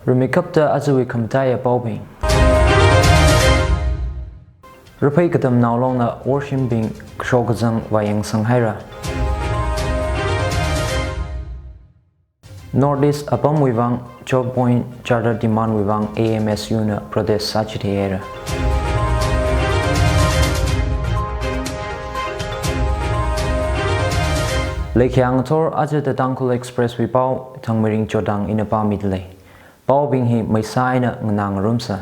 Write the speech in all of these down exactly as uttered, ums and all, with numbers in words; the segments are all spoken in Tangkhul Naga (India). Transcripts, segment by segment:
Rimeikapta ajawui khamataiya paobing. Raphei Katamnao Longna worshimbing kashok kazang vāyangsang haira. North East apamwui vang, twelve point charter demand wui vang A M S U na protest sāchithei haira. Leikhayang thor aja The Tangkhul Express wui pao, Thangmeiring Chodang ina pāmidalei. Paobing hi maisā eina nganā ngarumsa.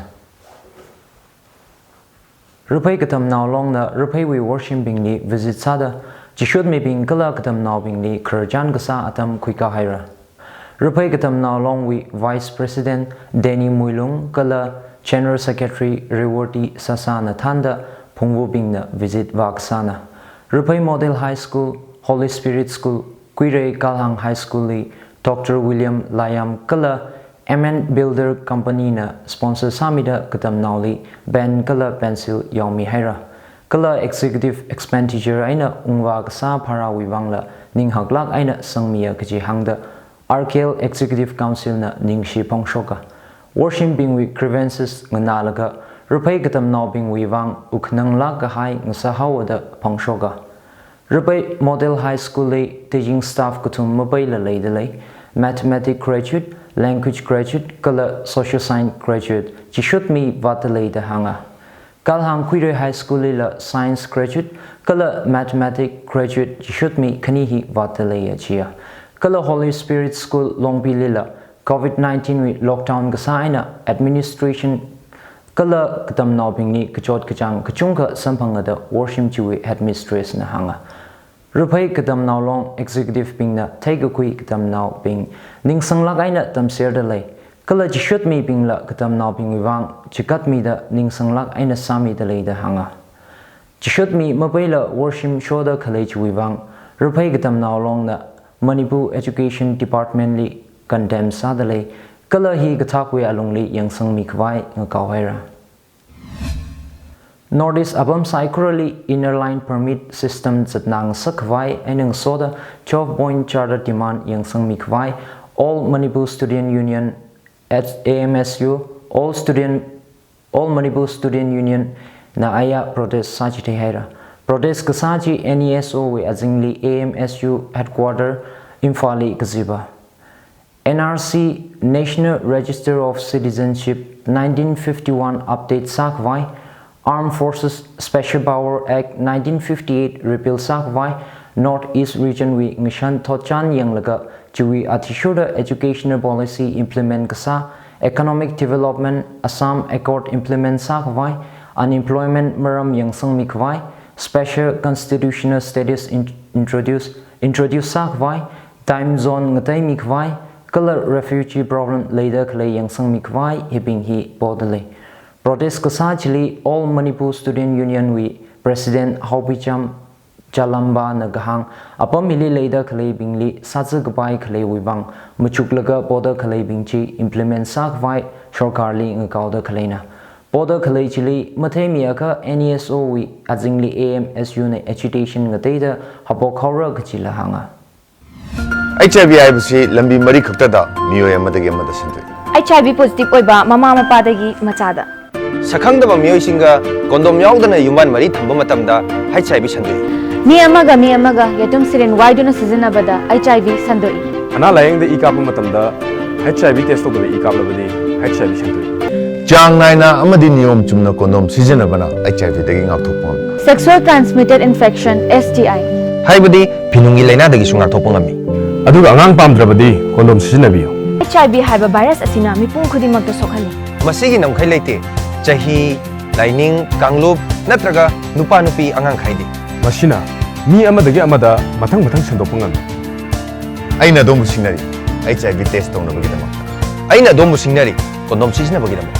Raphei Katamnao Longna Rapheiwui worshimbingli visit sāda, chishutmibing kala katamnaobingli khararchan kasā atam khuikā haira. Raphei Katamnao Longwui Vice President Danny Muilung kala General Secretary Rewardi Sasa na thānda phungvubingna visit vākasāna. Raphei Model High School, Holy Spirit School, Kuirei Kalhang High School li Doctor William Layam kala M N Builder Company na sponsor sāmida katamnaoli pen kala pencil yaomi haira. Kala executive expenditure eina ungvā kasā bharāwui vangla ninghaklāk eina sangmiya kaji hāngda R K L Executive Council na ningshi phongshoka. Worshimbingwui grievances nganālaga Raphei katamnaobingwui vang wukhananglāk kahai ngasāhaowa da phongshoka. Raphei Model High School li teaching staff kathum mapeila leidalei, mathematics graduate, language graduate kala social science graduate chishutmi vātdalei da hānga. Kalhang Kuirei High School lila science graduate kala mathematics graduate chishutmi khani hi vātdaleiya chiya. Kala Holy Spirit School Longpi lila Covid nineteen wui lockdown kasā eina administration kala katamnaobingli kachot kachāng kachungkha samphanga da worshim chiwui headmistress na hānga. Raphei Katamnao Long executive bingna theikakhui katamnaobing ningsanglāk eina tamserdalei, kala chishutmibingla katamnaobingwui vang chigatmida ningsanglāk eina sāmidalei da hānga. Chishutmi mapeila worshim shoda khalei chiwui vang, Raphei Katamnao Longna Manipur Education Department li condemn sādalei, kala hi kathakwui alungli yangsangmi khavai ngakao haira. North East apam saikorali Inner Line Permit system zatnang sākhavai eina ngasoda twelve point charter demand yangsangmi khavai All Manipur Student Union, A M S U, All Student All Manipur Student Union na aya protest sāchithei haira. Protest kasā chi N E S O wui azingli A M S U headquarter Imphal li kazipa. N R C, National Register of Citizenship nineteen fifty-one update sākhavai, Armed Forces Special Power Act nineteen fifty-eight repeal sākhavai, North East region wui ngashan thotchan yanglaga chiwui athishurda educational policy implement kasā, economic development, Assam Accord implement sākhavai, unemployment maram yangsangmi khavai, special constitutional status in-, introduce, introduce sākhavai, time zone ngateimi khavai, kala refugee problem leida khalei yangsangmi khavai hibing hi podalei. Protest kasā chili All Manipur Student Union wui President Haopicham Chalamba na kahāng, apam hili leida khaleibingli sāzā kapai khaleiwui vang machuklaga poda khaleibing chi implement sākhavai sorkarli ngakaoda khaleina. Poda khalei chili matheimiakha N E S O wui azingli A M S U na agitation ngateida haophok haora kachila hānga. H I V ꯍꯥꯏꯕꯁꯤ ꯂꯝꯕꯤ ꯃꯔꯤ ꯈꯛꯇꯗ ꯃꯤꯑꯣꯏ ꯑꯃꯗꯒꯤ ꯑꯃꯗ ꯁꯟꯗꯣꯛꯏ꯫ H I V positive ꯑꯣꯏꯕ ꯃꯃꯥ ꯃꯄꯥꯗꯒꯤ ꯃꯆꯥꯗ꯫ ꯁꯛꯈꯪꯗꯕ ꯃꯤꯑꯣꯏꯁꯤꯡꯒ condom ꯌꯥꯎꯗꯅ ꯌꯨꯝꯕꯥꯟ ꯃꯔꯤ ꯊꯝꯕ ꯃꯇꯝꯗ H I V ꯁꯟꯗꯣꯛꯏ꯫ ꯃꯤ ꯑꯃꯒ ꯃꯤ ꯑꯃꯒ ꯌꯦꯇꯨꯝ syringe ꯋꯥꯏꯗꯨꯅ ꯁꯤꯖꯤꯟꯅꯕꯗ H I V ꯁꯟꯗꯣꯛꯏ꯫ ꯑꯅꯥ ꯂꯥꯌꯦꯡꯗ ꯏ ꯀꯥꯞꯄ ꯃꯇꯝꯗ H I V test ꯇꯧꯗꯕ ꯏ ꯀꯥꯞꯂꯕꯗꯤ H I V ꯁꯟꯗꯣꯛꯏ꯫ ꯆꯥꯡ ꯅꯥꯏꯅ ꯑꯃꯗꯤ ꯅꯤꯌꯣꯝ ꯆꯨꯝꯅ condom ꯁꯤꯖꯤꯟꯅꯕꯅ H I V ꯗꯒꯤ ꯉꯥꯛꯊꯣꯛꯄ ꯉꯝꯃꯤ꯫ Sexual transmitted infection, S T I꯫ ꯍꯥꯏꯕꯗꯤ ꯐꯤꯅꯨꯡꯒꯤ ꯂꯥꯏꯅꯥꯗꯒꯤꯁꯨ ꯉꯥꯛꯊꯣꯛꯄ ꯉꯝꯃꯤ꯫ ꯑꯗꯨꯒ ꯑꯉꯥꯡ ꯄꯥꯝꯗ꯭ꯔꯕꯗꯤ condom ꯁꯤꯖꯤꯟꯅꯕꯤꯌꯨ꯫ H I V ꯍꯥꯏꯕ virus ꯑꯁꯤꯅ ꯃꯤꯄꯨꯝ ꯈꯨꯗꯤꯡꯃꯛꯇ ꯁꯣꯛꯍꯜꯂꯤ꯫ ꯃꯁꯤꯒꯤ ꯉꯝꯈꯩ ꯂꯩꯇꯦ꯫ ꯆꯍꯤ, ꯂꯥꯏꯅꯤꯡ, ꯀꯥꯡꯂꯨꯞ ꯅꯠꯇ꯭ꯔꯒ ꯅꯨꯄꯥ ꯅꯨꯄꯤ ꯑꯉꯥꯡ ꯈꯥꯏꯗꯦ꯫ ꯃꯁꯤꯅ ꯃꯤ ꯑꯃꯗꯒꯤ ꯑꯃꯗ ꯃꯊꯪ ꯃꯊꯪ ꯁꯟꯗꯣꯛꯄ ꯉꯝꯃꯤ꯫ ꯑꯩꯅ ꯑꯗꯣꯝꯕꯨ ꯁꯤꯡꯅꯔꯤ, H I V test ꯇꯧꯅꯕꯒꯤꯗꯃꯛ꯫ ꯑꯩꯅ ꯑꯗꯣꯝꯕꯨ ꯁꯤꯡꯅꯔꯤ, condom ꯁꯤꯖꯤꯟꯅꯕꯒꯤꯗꯃꯛ꯫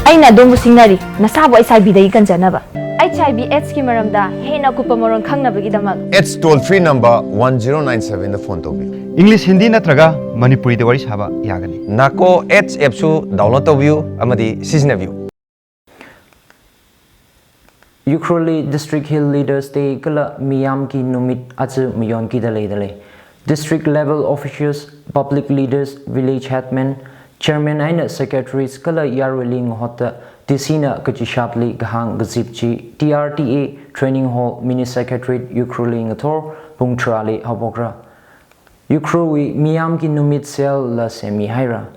ꯑꯩꯅ ꯑꯗꯣꯝꯕꯨ ꯁꯤꯡꯅꯔꯤ, ꯅꯁꯥꯕꯨ H I V ꯗꯒꯤ ꯀꯟꯖꯅꯕ꯫ H I V AIDS ꯀꯤ ꯃꯔꯝꯗ ꯍꯦꯟꯅ ꯑꯀꯨꯞꯄ ꯃꯔꯣꯜ ꯈꯪꯅꯕꯒꯤꯗꯃꯛ꯫ AIDS toll free number one zero nine seven ꯗ phone ꯇꯧꯕꯤꯌꯨ꯫ English, Hindi ꯅꯠꯇ꯭ꯔꯒ ꯃꯅꯤꯄꯨꯔꯤꯗ ꯋꯥꯔꯤ ꯁꯥꯕ ꯌꯥꯒꯅꯤ꯫ NACO AIDS app ꯁꯨ download ꯇꯧꯕꯤꯌꯨ ꯑꯃꯗꯤ ꯁꯤꯖꯤꯟꯅꯕꯤꯌꯨ꯫ Ukhrulli District Hill Leaders Day kala Miyamki Numit aja mayonkida leidalei. District level officials, public leaders, village headmen, Chairman eina Secretaries kala yaruili ngahotta D C na kachishatli kahāng kazip chi T R T A Training Hall Mini Secretariat Ukhrulli ngathor pung tharāli haophokra. Ukhrulwui Miyamki Numit Cell la semmihaira.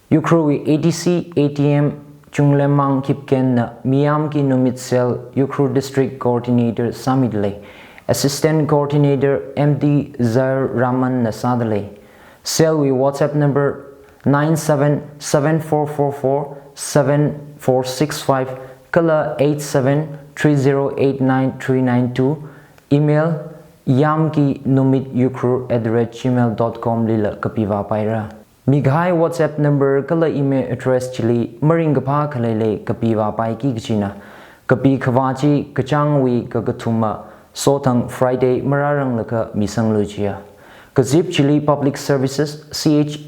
Ukhrulwui A D C A T M Chunglemmang Kipgenna Miyamki Numit Cell Ukhrul District Coordinator sāmidalei. Assistant Coordinator M D Zair Rahmanna sādalei. Cell wui WhatsApp number nine seven seven four four four seven four six five kala eight seven three zero eight nine three nine two, email yamki numit ukhrul at the rate gmail dot com lila kapivāpaira. Mikahai WhatsApp number kala email address chili maringkaphā khaleilei kapivāpaiki kajina. Kapi khavā chi kachāngwui kakathuma sothang Friday marāranglakha misanglu jiya. Kazip chili Public Services, C H,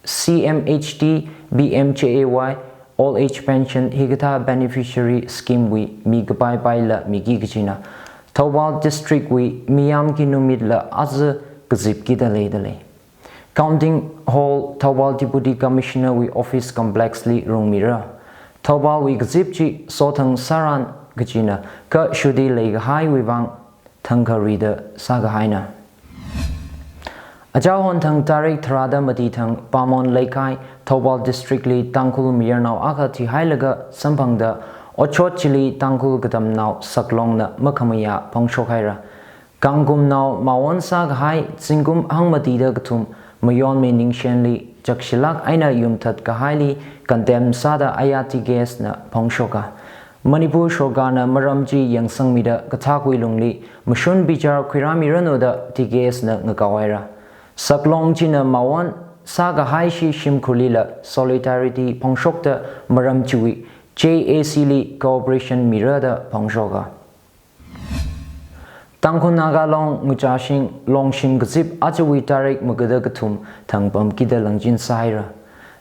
C M H T, B M J A Y, Old Age Pension hikathā beneficiary scheme wui mi kapaipaila miki kajina. Thoubal District wui Miyamki Numitla aja kazipkida leidalei. Counting Hall, Thoubal Deputy Commissioner wui Office Complex li rungmira. Thoubalwui kazip chi sothang sāran kajina, kha shuti leikahaiwui vang thangkharida sākahaina. Achahon thang tarik tharāda mati thang Pamon Leikai, Thoubal District li Tangkhul mayarnao akha thihailaga samphangda otshot chili Tangkhul katamnao Saklongna makhamayā phongshokhaira. Kangkumnao mawon sākahai zingkum hangmatida kathum mayonmi ningshenli chakshilāk eina yumthat kahaili condemn sāda aya T K S na phongshoka. Manipur sorkarna maram chi yangsangmida kathakwui lungli mashun bichar khuirāmiranu da T K S na ngakaohaira. Saklong china mawon sākahaishi shimkhurlila solidarity phongshokta maram chiwui J A C li cooperation mira da phongshoka. Tangkhul Naga Long Ngachashing Longshim kazip ajawui tarik magada kathum thang pamkida langchin sāhaira.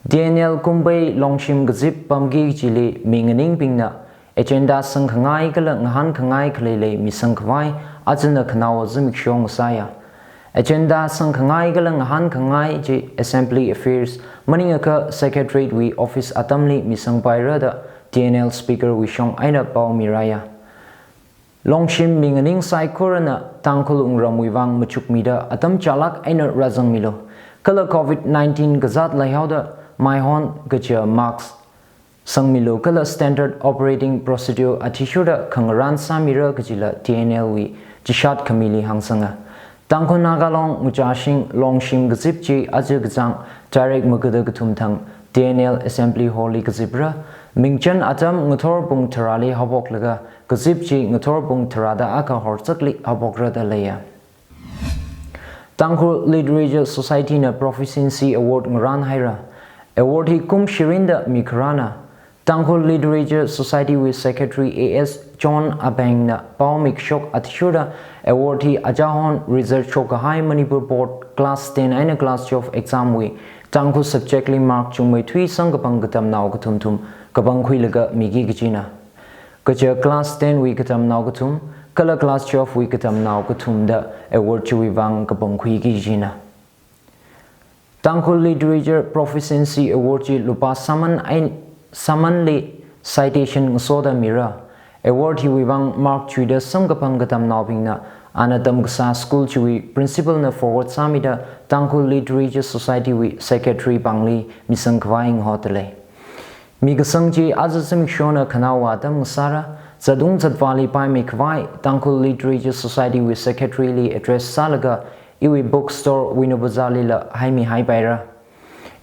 T N L kumbei Longshim kazip pamki chili mi nganingbingna agenda sangkhangai kala ngahānkhangai khaleilei misangkhavai ajana khanaowa zimiksho ngasāya. Agenda sangkhangai kala ngahānkhangai chi Assembly Affairs maningakha Secretariat wui office atamli misangpaira da T N L Speaker wui shong eina pao miraya. Longshim mi nganing saikorana Tangkhul wungramwui vang machukmida atam chālāk eina rāzangmilu. Kala covid nineteen kazāt leihaoda maihon kaja mask sangmilu kala standard operating procedure athishurda khangarān sāmira kajila T N L wui chishat khamili hāngsanga. Tangkhul Naga Long Ngachashing Longshim kazip chi aja kachāng tarik magada kathum thang T N L Assembly Hall li kazipra. Mingchan atam ngathor pung tharāli haophoklaga kazip chi ngathor pung tharāda akha horzakli haophokra da leiya. Tangkhul Literature Society na Proficiency Award ngarānhaira. Award hi kum shirinda mikharāna. Tangkhul Literature Society wui Secretary A S John Abeng na pao mikshok athishurda award hi achahon result shokkahai Manipur Board Class ten eina Class twelve exam wui Tangkhul subject li mark chungmeithui sangkapang katamnao kathum thum kapangkhuilaga miki kajina. Kaja Class ten wui katamnao kathum kala Class twelve wui katamnao kathumda award chiwui vang kapangkhuiki kajina. Tangkhul Literature Proficiency Award chi lupā sāman eina sāmanli citation ngasoda mira. Award hiwui vang mark chuida sangkapang katamnaobingna ana tamkasā school chiwui principal na forward sāmida Tangkhul Literature Society wui secretary pāngli misangkhavai ngahodalei. Mi kasang chi aja zimikshona khanaowa atam ngasāra, zatung zatvāli paimeikhavai Tangkhul Literature Society wui secretary li address sālaga iwui bookstore Winu Bazar lila haimihaipaira.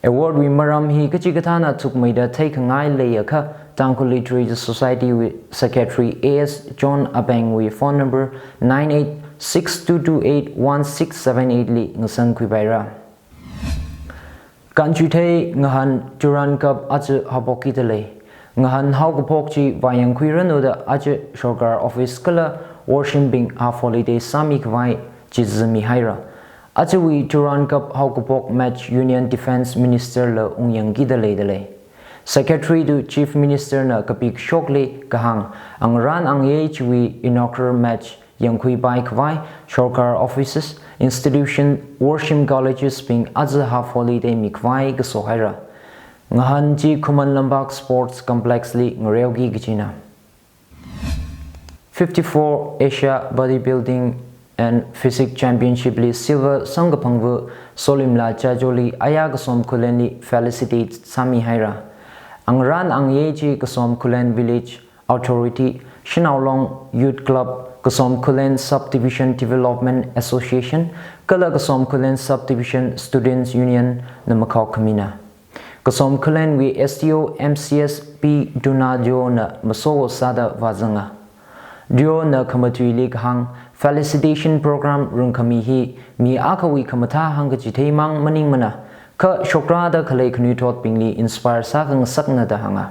Award wui maram hi kachikathāna thukmeida theikhangai leiakha Tangkhul Literature Society wui secretary A S John Abeng wui phone number nine eight six two two eight one six seven eight li ngasangkhuipaira. Kanchuithei ngahān Durand Cup aja haophokkida lei. Ngahān haokaphok chi vāyangkhuiranu da aja sorkar office kala worshimbing half holiday sāmikhavai chiza mihaira. Ajawui Durand Cup haokaphok match Union Defence Minister la ungyangkida leidalei. Secretary to Chief Minister na kapikashokli kahāng, angarān angayei chiwui inaugural match yangkhuipaikhavai sorkar offices, institution, worshim colleges bing aja half holiday mikhavai kasohaira. Ngahān chi Khuman Lampak Sports Complex li ngareoki kajina. Fifty-four Asia Bodybuilding and Physique Championship li silver sangkaphangva Solimla Chajoli aya Kasom Khullen li felicitate sāmi haira. Angarān angayei chi Kasom Khullen Village Authority, Shanao Long Youth Club, Kasom Khullen Subdivision Development Association, kala Kasom Khullen Subdivision Students Union na makhao khamina. Kasom Khullen wui S D O M C S P Duna Dio na maso sāda vāzanga. Dio na khamatuili kahāng, felicitation program rungkhami hi mi akhawui khamathā hāngkachitheimang maningmana, kha shokrāda khalei khanuithotbingli inspire sākhangasakna da hānga.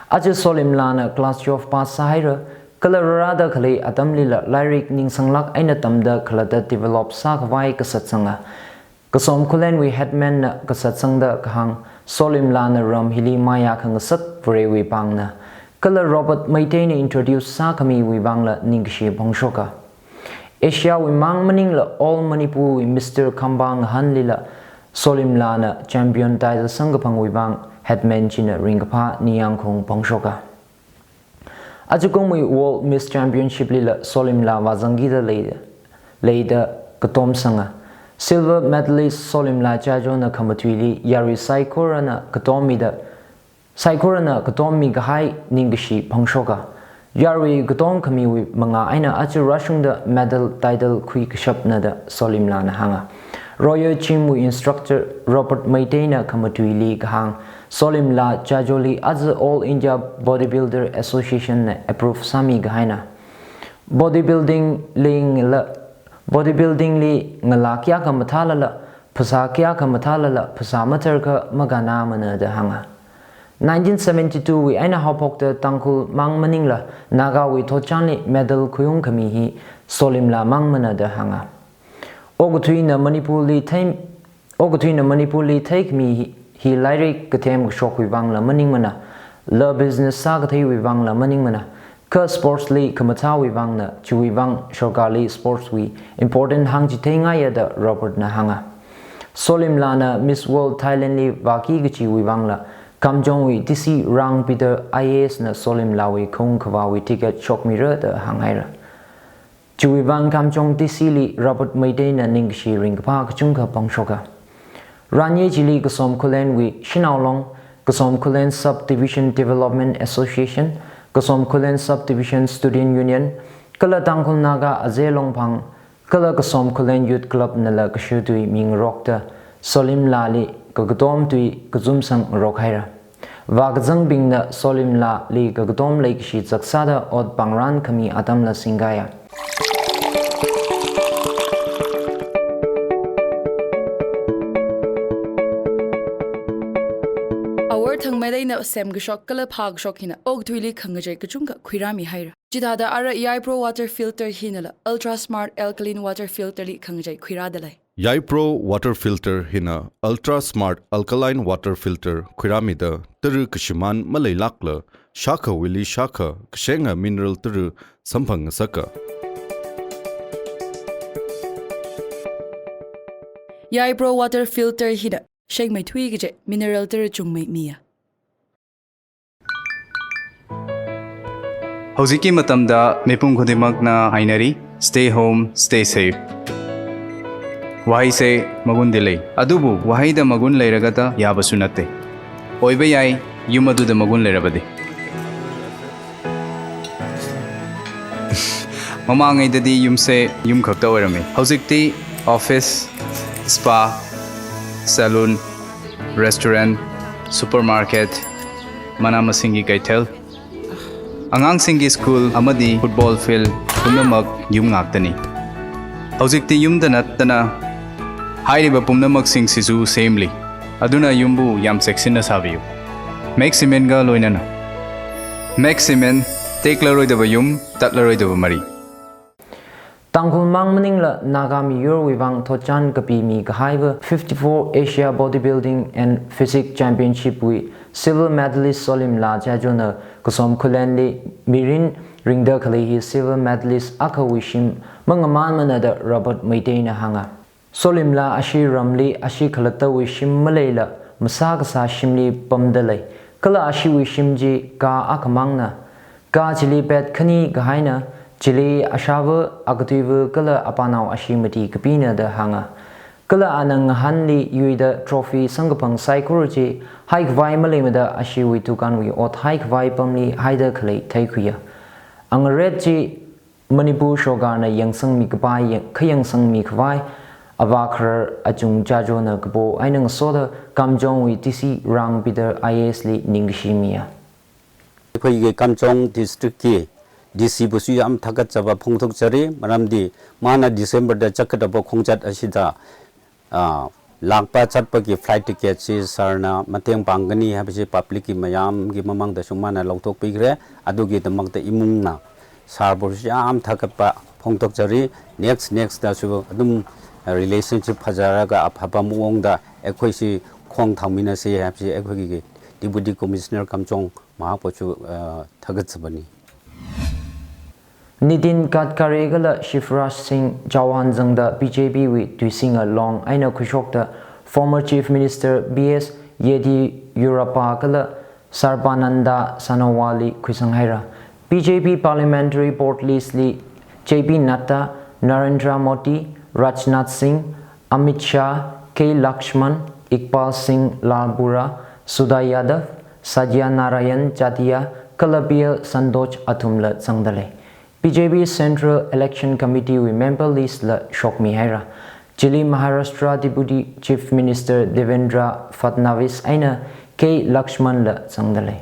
Aja Solimlana class twelve pass sāhaira, kala rārada khalei atamlila lairik ningsanglāk eina tamda khalatta develop sākhavai kasatsanga. Kasom Khullen wui headman na kasatsangda kahāng, Solimlana ram hili maya khangasak Varewui pāngna. Kala Robert Meitei na introduce sākhamiwui vangla ningkashi phongshoka. Asia wui mang maningla All Manipur wui Mister Khamba ngahānlila Solimlana champion title sangkaphangwui vang headman china ringkaphā ningyāngkhaung phongshoka. Ajakumwui World Miss Championship lila Solimla vāzangkida leida, leida katom sanga. Silver medalist Solimla Chajona khamatuili yarui saikorana katom mida, saikorana katom mikahai ningkashi phongshoka. Yarui katom khamiwui mangā eina aja rāshungda medal title khuikashapna da Solimlana hānga. Royal Gym wui instructor Robert Meitei na khamatuili kahāng, Solimla Chajoli aja All India Bodybuilder Association na approve sāmi kahaina. Bodybuilding li ngala, bodybuilding li ngalā kayākha mathālala, phasā kayākha mathālala, phasā matharkha makanāmana da hānga. Nineteen seventy-two wui eina haophokta Tangkhul mang maningla Naga wui thotchanli medal khuiungkhami hi Solimla mangmana da hānga. Okathuina Manipurli thei, okathuina Manipurli theikhami hi, hi lairik kathem kashokwui vangla maningmana, la business sākatheiwui vangla maningmana, kha sports li khamathāwui vangna, chiwui vang sorkarli sports wui important hāngchitheingaia da Robert na hānga. Solimlana Miss World Thailand li vāki kachiwui vangla, Kamjongwui D C Rang Peter I A S na Solimlawui khaung khavāwui ticket shokmira da hānghaira. Chiwui vang Kamjong D C li Robert Meitei na ningkashi ringkaphā kachungkha phongshoka. Ranye chili Kasom Khullen wui Shanao Long, Kasom Khullen Subdivision Development Association, Kasom Khullen Subdivision Student Union, kala Tangkhul Naga Aze Longphang, kala Kasom Khullen Youth Club nala kashir tui mingarokta Solimlali kakatom tui kazumsang ngarok haira. Vākazangbingna Solimlali kakatom leikashi zaksāda ot pāngrān khami atamla singkaya. Awor Thangmeilei na semkashok kala phākashok hina okathuili khangachei kachungkha khuirāmi haira. Chithāda ara Yaipro water filter hinala Ultra Smart Alkaline water filter li khangachei khuirāda lei. Yaipro water filter hina Ultra Smart Alkaline water filter khuirāmida tara kashimān maleilākla shākhawuili shākha kashenga mineral tara samphangngasaka. Yaipro water filter hina shengmeithui kaje mineral tara chungmei miya. ꯍꯧꯖꯤꯛꯀꯤ ꯃꯇꯝꯗ ꯃꯤꯄꯨꯝ ꯈꯨꯗꯤꯡꯃꯛꯅ ꯍꯥꯏꯅꯔꯤ, "Stay home, stay safe"꯫ ꯋꯥꯍꯩꯁꯦ ꯃꯒꯨꯟꯗꯤ ꯂꯩ, ꯑꯗꯨꯕꯨ ꯋꯥꯍꯩꯗ ꯃꯒꯨꯟ ꯂꯩꯔꯒꯇ ꯌꯥꯕꯁꯨ ꯅꯠꯇꯦ꯫ ꯑꯣꯏꯕ ꯌꯥꯏ, ꯌꯨꯝ ꯑꯗꯨꯗ ꯃꯒꯨꯟ ꯂꯩꯔꯕꯗꯤ꯫ ꯃꯃꯥꯡꯉꯩꯗꯗꯤ ꯌꯨꯝꯁꯦ ꯌꯨꯝ ꯈꯛꯇ ꯑꯣꯏꯔꯝꯃꯤ꯫ ꯍꯧꯖꯤꯛꯇꯤ office, spa, salon, restaurant, supermarket, ꯃꯅꯥ ꯃꯁꯤꯡꯒꯤ ꯀꯩꯊꯦꯜ, ꯑꯉꯥꯡꯁꯤꯡꯒꯤ school ꯑꯃꯗꯤ football field ꯄꯨꯝꯅꯃꯛ ꯌꯨꯝ ꯉꯥꯛꯇꯅꯤ꯫ ꯍꯧꯖꯤꯛꯇꯤ ꯌꯨꯝꯗ ꯅꯠꯇꯅ ꯍꯥꯏꯔꯤꯕ ꯄꯨꯝꯅꯃꯛꯁꯤꯡꯁꯤꯁꯨ ꯁꯦꯝꯂꯤ꯫ ꯑꯗꯨꯅ ꯌꯨꯝꯕꯨ ꯌꯥꯝ ꯆꯦꯛꯁꯤꯟꯅ ꯁꯥꯕꯤꯌꯨ꯫ Max Cementꯒ ꯂꯣꯏꯅꯅ꯫ Max Cement, ꯇꯦꯛꯂꯔꯣꯏꯗꯕ ꯌꯨꯝ, ꯇꯠꯂꯔꯣꯏꯗꯕ ꯃꯔꯤ꯫ ꯇꯥꯡꯈꯨꯜ ꯃꯥꯡ ꯃꯅꯤꯡꯂ ꯅꯥꯒꯥ ꯃꯤꯑꯣꯏ ꯋꯤꯕꯥꯡ ꯊꯣꯠꯆꯥꯟ ꯀꯄꯤ ꯃꯤ ꯀꯍꯥꯏꯕ fifty-four Asia Bodybuilding and Physique Championship ꯋꯤ silver medalist ꯁꯣꯂꯤꯝꯂꯥ ꯖꯥꯖꯣꯅ ꯀꯁꯣꯝ ꯈꯨꯂꯦꯟꯂꯤ ꯃꯤꯔꯤꯟ ꯔꯤꯡꯗ ꯈꯂꯩꯍꯤ silver medalist ꯑꯈ ꯋꯤꯁꯤꯝ ꯃꯉꯃꯥꯟ ꯃꯅꯗ ꯔꯣꯕꯔꯠ ꯃꯩꯇꯩꯅ ꯍꯥꯡꯉ꯫ ꯁꯣꯂꯤꯝꯂꯥ ꯑꯁꯤ ꯔꯝꯂꯤ ꯑꯁꯤ ꯈꯂꯠꯇ ꯋꯤꯁꯤꯝ ꯃꯂꯩꯂ masā kasā shimli pamda lei. Kala ashiwui shim chi ka akhamangna. Ka chili pet khani kahaina, chili ashāva, akatuiva kala apanao ashi mati kapina da hānga. Kala ana ngahānli yuida trophy samkaphang saikora chi haikhavai maleimada ashiwui dukanwui ot haikhavai pamli haida khalei theikhuiya. Angaret chi Manipur sorkarna yangsangmi kapai yang-, khayangsangmi khavai, avā kharar Achung Chachona kapo eina ngasoda Kamjongwui D C Rang Peter I A S li ningkashi miya. ꯑꯩꯈꯣꯏꯒꯤ ꯀꯥꯝꯖꯣꯡ ꯗꯤꯁꯇ꯭ꯔꯤꯛꯀꯤ ꯗꯤ ꯁꯤꯕꯨꯁꯨ ꯌꯥꯝ ꯊꯥꯒꯠꯆꯕ ꯐꯣꯡꯗꯣꯛꯆꯔꯤ꯫ ꯃꯔꯝꯗꯤ ꯃꯥꯅ ꯗꯤꯁꯦꯝꯕꯔꯗ ꯆꯠꯀꯗꯕ ꯈꯣꯡꯆꯠ ꯑꯁꯤꯗ, ꯑ, ꯂꯥꯛꯄ ꯆꯠꯄꯒꯤ ꯐ꯭ꯂꯥꯏꯠ ꯇꯤꯀꯦꯠꯁꯤ ꯁꯥꯔꯅ ꯃꯇꯦꯡ ꯄꯥꯡꯒꯅꯤ ꯍꯥꯏꯕꯁꯤ ꯄꯕ꯭ꯂꯤꯛꯀꯤ ꯃꯌꯥꯝꯒꯤ ꯃꯃꯥꯡꯗꯁꯨ ꯃꯥꯅ ꯂꯧꯊꯣꯛꯄꯤꯈ꯭ꯔꯦ꯫ ꯑꯗꯨꯒꯤꯗꯃꯛꯇ ꯏꯃꯨꯡꯅ ꯁꯥꯔꯕꯨꯁꯨ ꯌꯥꯝ ꯊꯥꯒꯠꯄ ꯐꯣꯡꯗꯣꯛꯆꯔꯤ꯫ ꯅꯦꯛꯁ, ꯅꯦꯛꯁꯇꯁꯨ ꯑꯗꯨꯝ ꯔꯤꯂꯦꯁꯟꯁꯤꯞ ꯐꯖꯔꯒ ꯑꯐꯕ ꯃꯑꯣꯡꯗ ꯑꯩꯈꯣꯏꯁꯤ ꯈꯣꯡ ꯊꯥꯡꯃꯤꯟꯅꯁꯤ ꯍꯥꯏꯕꯁꯤ ꯑꯩꯈꯣꯏꯒꯤ ꯗꯤꯄꯨꯇꯤ ꯀꯃꯤꯁꯅꯔ ꯀꯥꯝꯖꯣꯡ ꯃꯍꯥꯛꯄꯨꯁꯨ, ꯑ, ꯊꯥꯒꯠꯆꯕꯅꯤ꯫ Nitin Gadkari kala Shivraj Singh Chauhan zangda B J P wui tuisinga long eina khuishokta former Chief Minister B S Yediyurappa kala Sarbananda Sonowal li khuisanghaira. B J P Parliamentary Board list li J P Nadda, Narendra Modi, Rajnath Singh, Amit Shah, K Lakshman, Iqbal Singh Lalpura, Suda Yadav, Satya Narayan Jatiya, kala P L Santosh athumla zangda lei. B J P Central Election Committee wui member list la shokmihaira. Chili Maharashtra Deputy Chief Minister Devendra Fadnavis eina K Lakshman la zangda lei.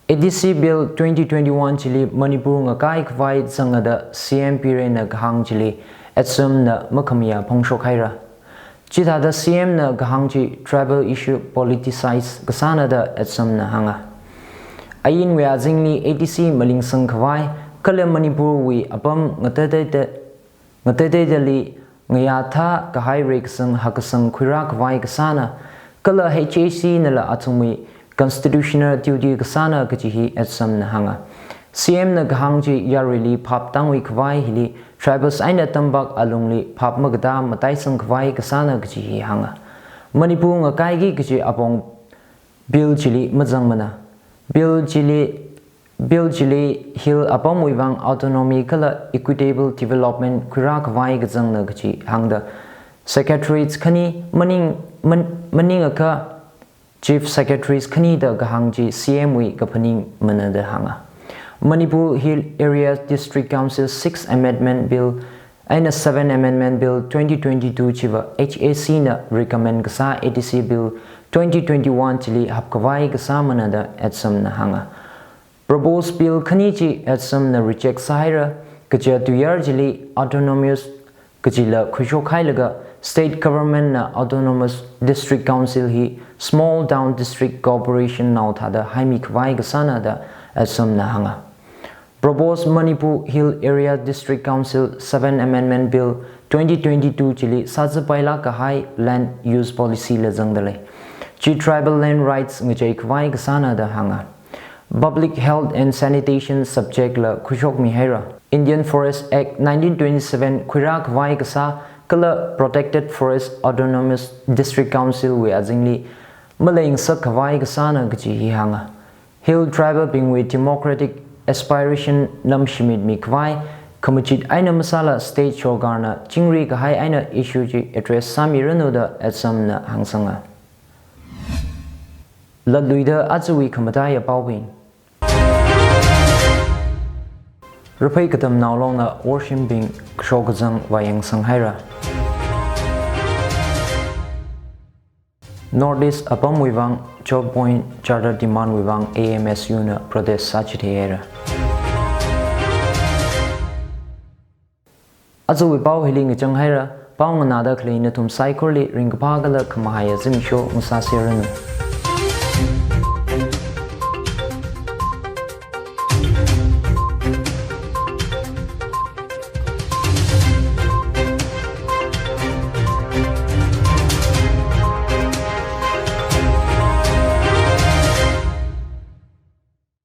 A D C Bill twenty twenty-one chili Manipur ngakai khavai zangada C M Birenna kahāng chili H S M na makhamayā phongshokhaira. Chithāda C M na kahāng chi tribal issue politicize kasāna da H S M na hānga. Ainwui azingli A D C malingsang khavai, kala Manipur wui apam ngateiteida, ngateiteidali ngayā thā kahai reikasang hakkasang khuirā khavai kasāna, kala H A C nala athumwui constitutional duty kasāna kaji hi H S M na hānga. C M na kahāng chi yaruili phap tāngui khavai hili tribals eina tampak alungli phap makatā mataisang khavai kasāna kaji hi hānga. Manipur ngakaiki kaji apong bill chili mazangmana. Bill chili, bill chili hill apamwui vang autonomy kala equitable development khuirā khavai kazangna kaji hāngda secretaries khani maning, man-, maningakha Chief Secretaries khani da kahāng chi C M wui kaphaningmana da hānga. Manipur Hill Area District Council Sixth Amendment Bill eina Seventh Amendment Bill twenty twenty-two chiva H A C na recommend kasā A D C Bill twenty twenty-one chili hapkhavai kasāmana da H S M na hānga. Proposed bill khani chi H S M na reject sāhaira, kaja tuiyār chili autonomous kajila khuishokhailaga state government na autonomous district council hi small town district corporation nao thāda haimi khavai kasāna da H S M na hānga. Proposed Manipur Hill Area District Council Seventh Amendment Bill twenty twenty-two chili sāzapailāk kahai land use policy la zangda lei. Chi tribal land rights ngachei khavai kasāna da hānga. Public health and sanitation subject la khuishokmihaira. Indian Forest Act nineteen twenty-seven khuirā khavai kasā kala Protected Forest Autonomous District Council wui azingli malengasak khavai kasāna kaji hi hānga. Hill tribal bingwui democratic aspiration lamshimitmi khavai, khamachit eina masāla state sorkarna chingri kahai eina issue chi address sāmiranu da H S M na hāngsanga. Latluida ajawui khamataiya paobing. Raphei Katamnao Longna worshimbing kashok kazang vāyangsanghaira. North East apamwui vang twelve point charter demand wui vang A M S U na protest sāchitheihaira. Ajawui pao hili ngachanghaira, pao nganāda khalei nathum saikorali ringkaphā kala khamahaiya zimiksho ngasāseranu.